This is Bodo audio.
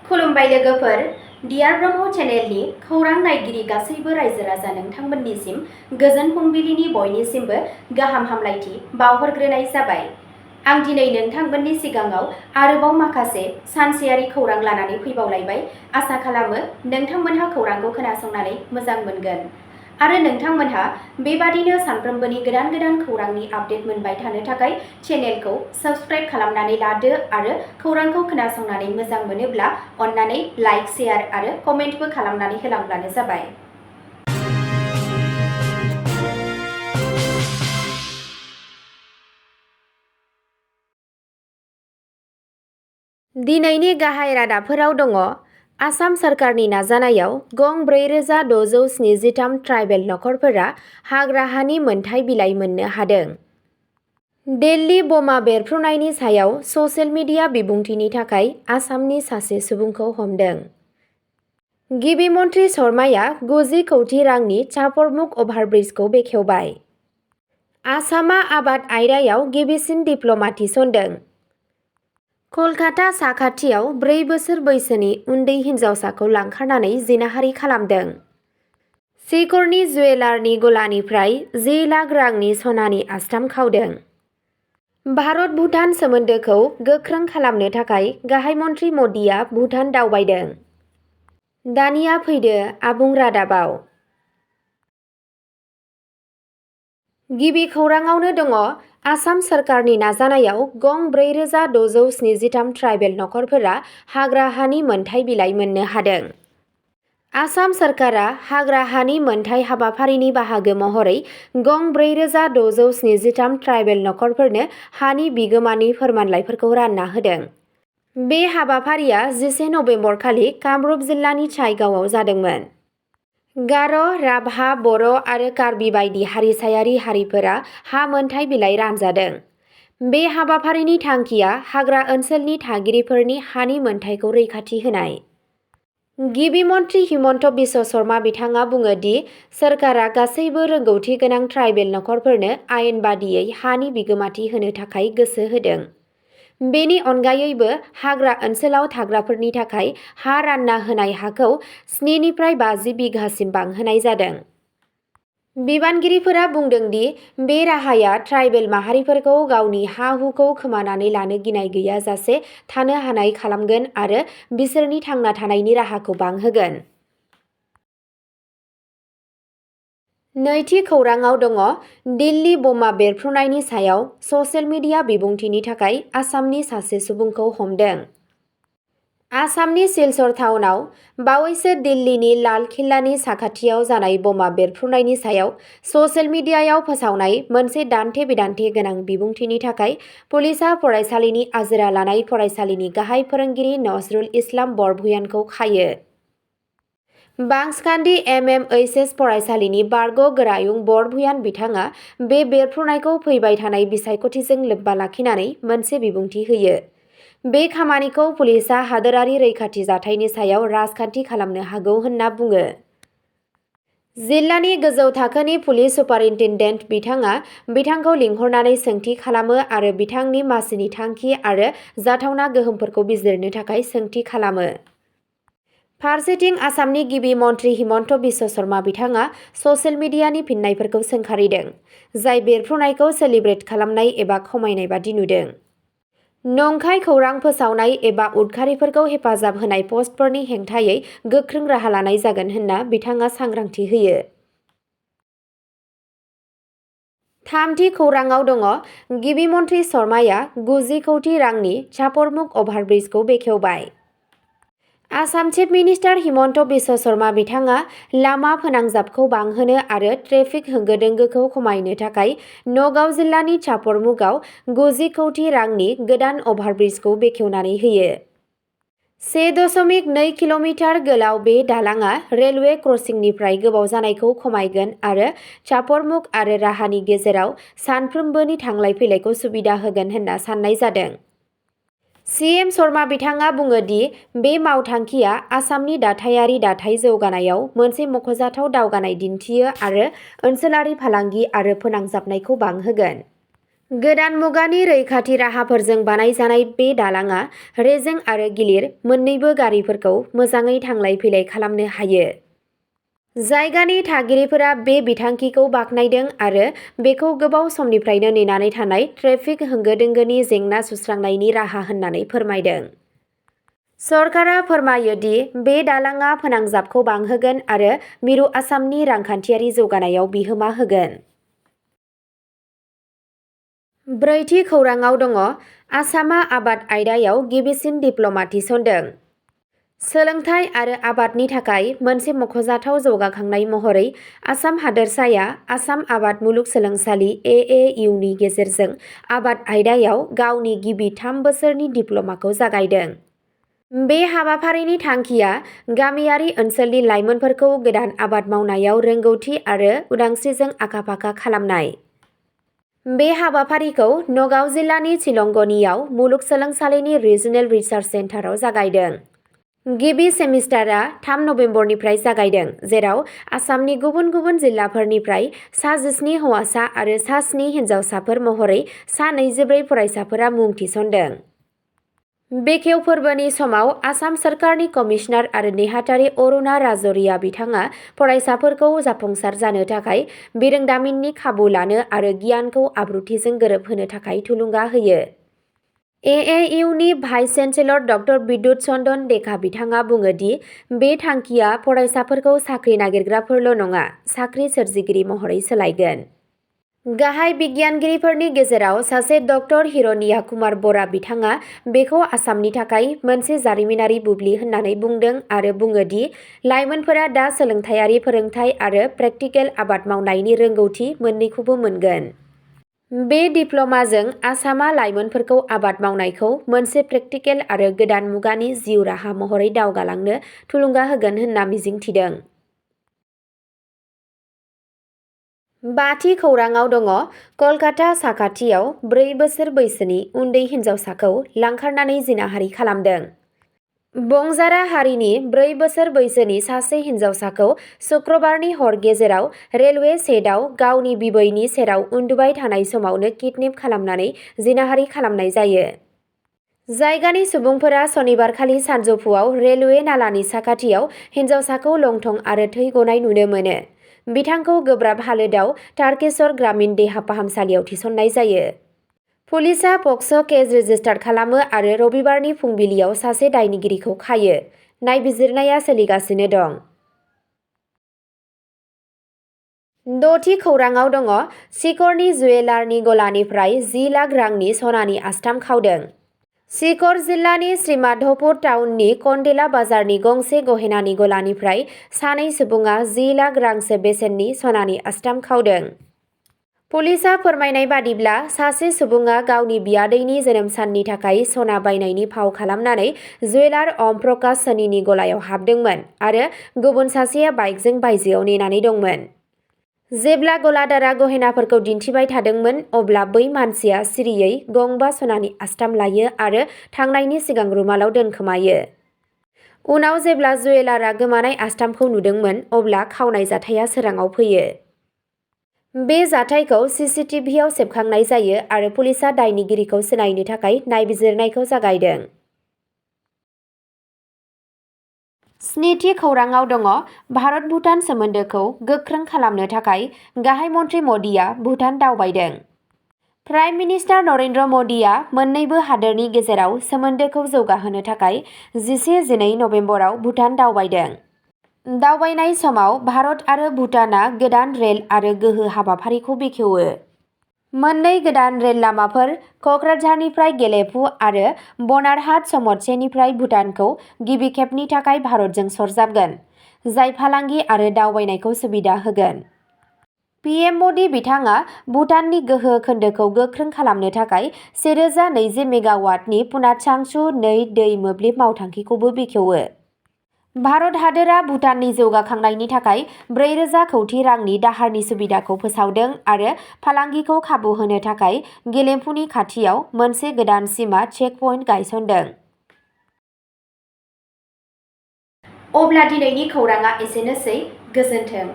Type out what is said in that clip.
खुलुमबाय लोगोफोर, डियार ब्रह्म चेनेलनि खौरां नायगिरि गासैबो रायजो राजा नोंथांमोननिसिम गोजोन फुंबिलिनि बयनिसिमबो गाहाम हामलायथि बावहरग्रोनाय जाबाय। आं दिनै नोंथांमोननि सिगाङाव आरोबाव माखासे सानसेयारि खौरां लानानै फैबावलायबाय। आसा खालामो नोंथांमोनहा खौरांखौ खोनासंनानै मोजां मोनगोन आरो नोंथांमोनहा बेबादिनो सानफ्रोमबोनि गोदान गोदान खौरांनि आपडेट मोनबाय थानो थाखाय चेनेलखौ साबस्क्राइब खालामनानै लादो आरो खौरांखौ खोनासंनानै मोजां मोनोब्ला अन्नानै लाइक, शेयार आरो कमेन्टबो खालामनानै होलांब्लानो जाबाय। दिनैनि गाहाय रादाबफोराव दङ। आसाम सरकारनि नाजानायाव गं 4673 ट्राइबेल नखरफोरा हाग्राहानि मोनथाय बिलाइ मोननो हादों। दिल्ली बमा बेरफ्रुनायनि सायाव ससियेल मिडिया बिबुंथिनि थाखाय आसामनि सासे सुबुंखौ हमदों। गिबि मन्थ्रि शर्माया 90 कौटि रांनि चापरमुक अभारब्रिजखौ बेखेवबाय। आसामआ आबाद आयदायाव गिबिसिन डिप्ल'मा थिसनदों। कलकाता साखाथियाव 4 बोसोर बैसोनि उन्दै हिन्जावसाखौ लांखारनानै जिनाहारि खालामदों। सिकरनि जुवेलारनि गलानिफ्राय 10 लाख रांनि सनानि आस्थाम खावदों। भारत-भुटान सोमोन्दोखौ गोख्रों खालामनो थाखाय गाहाय मन्थ्रि मदिआ भुटान दावबायदों। दानिया फैदो आबुं रादाबाव। गिबि खौराङावनो दङ। आसाम सरकारनि नाजानायाव गं 4673 ट्राइबेल नखरफोरा हाग्राहानि मोनथाय बिलाइ मोननो हादों। आसाम सरकारा हाग्राहानि मोनथाय हाबाफारिनि बाहागो महरै गं 4673 ट्राइबेल नखरफोरनो हानि बिगोमानि फोरमानलाइफोरखौ रानना होदों। बे हाबाफारिया 11 नबेम्बर खालि कामरुप जिल्लानि चाइगावआव जादोंमोन। गार', राभा, बर' आरो कार्बि बायदि हारिसायारि हारिफोरा हा मोनथाय बिलाइ रानजादों। बे हाबाफारिनि थांखिया हाग्रा ओनसोलनि थागिरिफोरनि हानि मोनथायखौ रैखाथि होनाय। गिबि मन्थ्रि हिमन्त बिश्व शर्मा बिथाङा बुङो दि सोरखारा गासैबो रोंगौथि गोनां ट्राइबेल नखरफोरनो आयेन बादियै हानि बिगोमाथि होनो थाखाय गोसो होदों। बेनि अनगायैबो हाग्रा ओनसोलाव थाग्राफोरनि थाखाय हा रानना होनाय हाखौ 7 निफ्राय 50 बिघासिम बांहोनाय जादों। बिबानगिरिफोरा बुंदों दि बे राहाया ट्राइबेल माहारिफोरखौ गावनि हा-हुखौ खोमानानै लानो गिनाय गैयाजासे थानो हानाय खालामगोन आरो बिसोरनि थांना थानायनि राहाखौ बांहोगोन। नैथि खौराङाव दङ। दिल्ली बमा बेरफ्रुनायनि सायाव ससियेल मिडिया बिबुंथिनि थाखाय आसामनि सासे सुबुंखौ हमदों। आसामनि सिलचर टाउनाव बावैसो दिल्लीनि लाल किल्लानि साखाथियाव जानाय बमा बेरफ्रुनायनि सायाव ससियेल मिडियायाव फोसावनाय मोनसे दान्थे-बिदान्थे गोनां बिबुंथिनि थाखाय पुलिसआ फरायसालिनि आजिरा लानाय फरायसालिनि गाहाय फोरोंगिरि नजरुल इस्लाम बरभुयानखौ खायो। बांसखान्दी एमएमएइचएस फरायसालिनि बारग' गोरायुं बरभुयान बिथाङा बे बेरफ्रुनायखौ फैबाय थानाय बिसायख'थिजों लोब्बा लाखिनानै मोनसे बिबुंथि होयो। बे खामानिखौ पुलिसआ हादोरारि रैखाथि जाथायनि सायाव राजखान्थि खालामनो हागौ होनना बुङो। जिल्लानि गोजौ थाखोनि पुलिस सुपारिनटेन्डेन्ट बिथाङा बिथांखौ लिंहरनानै सोंथि खालामो आरो बिथांनि मासिनि थांखि आरो जाथावना गोहोमफोरखौ बिजिरनो थाखाय सोंथि खालामो। फारसेथिं आसामनि गिबि मन्थ्रि हिमन्त बिश्व शर्मा बिथाङा ससियेल मिडियानि फिननायफोरखौ सोंखारिदों, जाय बेरफ्रुनायखौ सेलिब्रेट खालामनाय एबा खमायनाय बादि नुदों। नंखाय खौरां फोसावनाय एबा उदखारिफोरखौ हेफाजाब होनाय पस्टफोरनि हेंथायै गोख्रों राहा लानाय जागोन होनना बिथाङा सांग्रांथि होयो। थामथि खौराङाव दङ। गिबि मन्थ्रि शर्माया 90 कौटि रांनि चापरमुक अभारब्रिजखौ बेखेवबाय। आसाम चिफ मिनिस्टार हिमन्त बिश्व शर्मा बिथाङा लामा फोनांजाबखौ बांहोनो आरो ट्रेफिक होंगो-दोंगोखौ खमायनो थाखाय नगाव जिल्लानि चापरमुकआव 90 कौटि रांनि गोदान अभारब्रिजखौ बेखेवनानै होयो। 1.2 किल'मिटार गोलाव बे दालांआ रेलवे क्रसिंनिफ्राय गोबाव जानायखौ खमायगोन आरो चापरमुक आरो राहानि गेजेराव सानफ्रोमबोनि थांलाय फैलायखौ सुबिदा होगोन होनना साननाय जादों। सीएम शर्मा बिथाङा बुङो दि बे मावथांखिया आसामनि दाथायारि दाथाय जौगानायाव मोनसे मख'जाथाव दावगानाय दिन्थियो आरो ओनसोलारि फालांगि आरो फोनांजाबनायखौ बांहोगोन। गोदान मुगानि रैखाथि राहाफोरजों बानायजानाय बे दालांआ रेजें आरो गिलिर मोन्नैबो गारिफोरखौ मोजाङै थांलाय फैलाय खालामनो हायो। जायगानि थागिरिफोरा बे बिथांखिखौ बाख्नायदों आरो बेखौ गोबाव समनिफ्रायनो नेनानै थानाय ट्रेफिक होंगो-दोंगोनि जेंना सुस्रांनायनि राहा होननानै फोरमायदों। सरकारा फोरमायो दि बे दालांआ फोनांजाबखौ बांहोगोन आरो मिरु आसामनि रांखान्थियारि जौगानायाव बिहोमा होगोन। ब्रैथि खौराङाव दङ आसामआ आबाद आयदायाव गिबिसिन दिप्ल'मा थिसनदों। सोलोंथाइ आरो आबादनि थाखाय मोनसे मख'जाथाव जौगाखांनाय महरै आसाम हादोरसाया आसाम आबाद मुलुगसोलोंसालि (AAU) नि गेजेरजों आबाद आयदायाव गावनि गिबि 3 बोसोरनि दिप्ल'माखौ जागायदों। बे हाबाफारिनि थांखिया गामियारि ओनसोलनि लाइमोनफोरखौ गोदान आबाद मावनायाव रोंगौथि आरो उदांस्रिजों आखा-फाखा खालामनाय। बे हाबाफारिखौ नगाव जिल्लानि चिलंगनीआव मुलुगसोलोंसालिनि रिजनेल रिसार्च सेन्टाराव जागायदों। गिबि सेमिस्टारआ 3 नबेम्बरनिफ्राय जागायदों, जेराव आसामनि गुबुन गुबुन जिल्लाफोरनिफ्राय सा 17 हौवासा आरो सा 7 हिनजावसाफोर महरै सा 24 फरायसाफोरा मुं थिसनदों। बेखेव फोरबोनि समाव आसाम सोरखारनि कमिसनार आरो नेहाथारि अरुणा राजौरिया बिथाङा फरायसाफोरखौ जाफुंसार जानो थाखाय बिरोंदामिननि खाबु लानो आरो गियानखौ आब्रुथिजों गोरोबहोनो थाखाय थुलुंगा होयो। AAU नि भाइस चेन्सेलर ड. बिद्युत चन्दन डेका बिथाङा बुङो दि बे थांखिया फरायसाफोरखौ साख्रि नागिरग्राफोरल' नङा, साख्रि सोरजिगिरि महरै सोलायगोन। गाहाय बिगियानगिरिफोरनि गेजेराव सासे ड. हिरनिया कुमार बरा बिथाङा बेखौ आसामनि थाखाय मोनसे जारिमिनारि बुब्लि होननानै बुंदों आरो बुङो दि लाइमोनफोरा दा सोलोंथायारि फोरोंथाय आरो प्रेक्टिकेल आबाद मावनायनि रोंगौथि मोन्नैखौबो मोनगोन। बे दिप्ल'माजों आसामआ लाइमोनफोरखौ आबाद मावनायखौ मोनसे प्रेक्टिकेल आरो गोदान मुगानि जिउ राहा महरै दावगालांनो थुलुंगा होगोन होनना मिजिंथिदों। बाथि खौराङाव दङ कलकाता साखाथियाव 4 बोसोर बैसोनि उन्दै हिनजावसाखौ लांखारनानै जिनाहारि खालामदों। बंजारा हारिनि 4 बोसोर बैसोनि सासे हिनजावसाखौ शुक्रबारनि हर गेजेराव रेलवे शेडआव गावनि बिबैनि सेराव उन्दुबाय थानाय समावनो किडनेप खालामनानै जिनाहारि खालामनाय जायो। जायगानि सुबुंफोरा सनिबारखालि सानजौफुआव रेलवे नालानि साखाथियाव हिनजावसाखौ लंथं आरो थै गनाय नुनो मोनो। बिथांखौ गोब्राब हालोदाव तारकेश्वर ग्रामीण देहा फाहामसालियाव थिसननाय जायो। पुलिसआ पक्स' केस रेजिस्टार खालामो आरो रबिबारनि फुंबिलियाव सासे दायनिगिरिखौ खायो। नायबिजिरनाया सोलिगासिनो दं। द'थि खौराङाव दङ सिकरनि जुवेलारनि गलानिफ्राय 10 लाख रांनि सनानि आस्थाम खावदों। सिकर जिल्लानि श्रीमाधवपुर टाउननि कन्डेला बाजारनि गंसे गहेनानि गलानिफ्राय सानै सुबुङा 10 लाख रांसो बेसेननि सनानि आस्थाम खावदों। पुलिसआ फोरमायनाय बादिब्ला सासे सुबुङा गावनि बियादैनि जोनोम साननि थाखाय सना बायनायनि फाव खालामनानै जुवेलार ओम प्रकाश सनीनि गलायाव हाबदोंमोन आरो गुबुन सासेया बाइकजों बायजोआव नेनानै दंमोन। जेब्ला गलादारआ गहेनाफोरखौ दिन्थिबाय थादोंमोन, अब्ला बै मानसिया सिरियै गंबा सनानि आस्थाम लायो आरो थांनायनि सिगां रुमालाव दोनखोमायो। उनाव जेब्ला जुवेलारआ गोमानाय आस्थामखौ नुदोंमोन, अब्ला खावनाय जाथाया सोराङाव फैयो। बे जाथायखौ CCTVआव सेबखांनाय जायो आरो पुलिसआ दायनिगिरिखौ सिनायनो थाखाय नायबिजिरनायखौ जागायदों। स्निथि खौराङाव दङ भारत-भुटान सोमोन्दोखौ गोख्रों खालामनो थाखाय गाहाय मन्थ्रि मदिआ भुटान दावबायदों। प्राइम मिनिस्टार नरेन्द्र मदिआ मोन्नैबो हादोरनि गेजेराव सोमोन्दोखौ जौगाहोनो थाखाय 11-12 नबेम्बराव भुटान दावबायदों। दावबायनाय समाव भारत आरो भुटानआ गोदान रेल आरो गोहो हाबाफारिखौ बेखेवो। मोननै गोदान रेल लामाफोर, क'क्राझारनिफ्राय गेलेफु आरो बनारहाट समोटसेनिफ्राय भुटानखौ गिबि खेबनि थाखाय भारतजों सरजाबगोन, जाय फालांगि आरो दावबायनायखौ सुबिदा होगोन। PM मदि बिथाङा भुटाननि गोहो खोन्दोखौ गोख्रों खालामनो थाखाय 1020 मेगावाटनि पुनाचांचु 2 दै मोब्लिब मावथांखिखौबो बेखेवो। भारत हादोरा भुटाननि जौगाखांनायनि थाखाय 4,000 कौटि रांनि दाहारनि सुबिदाखौ फोसावदों आरो फालांगिखौ खाबु होनो थाखाय गेलेफुनि खाथियाव मोनसे गोदान सिमा चेक पइन्ट गायसनदों। अब्ला दिनैनि खौराङा एसेनोसै। गोजोन्थों।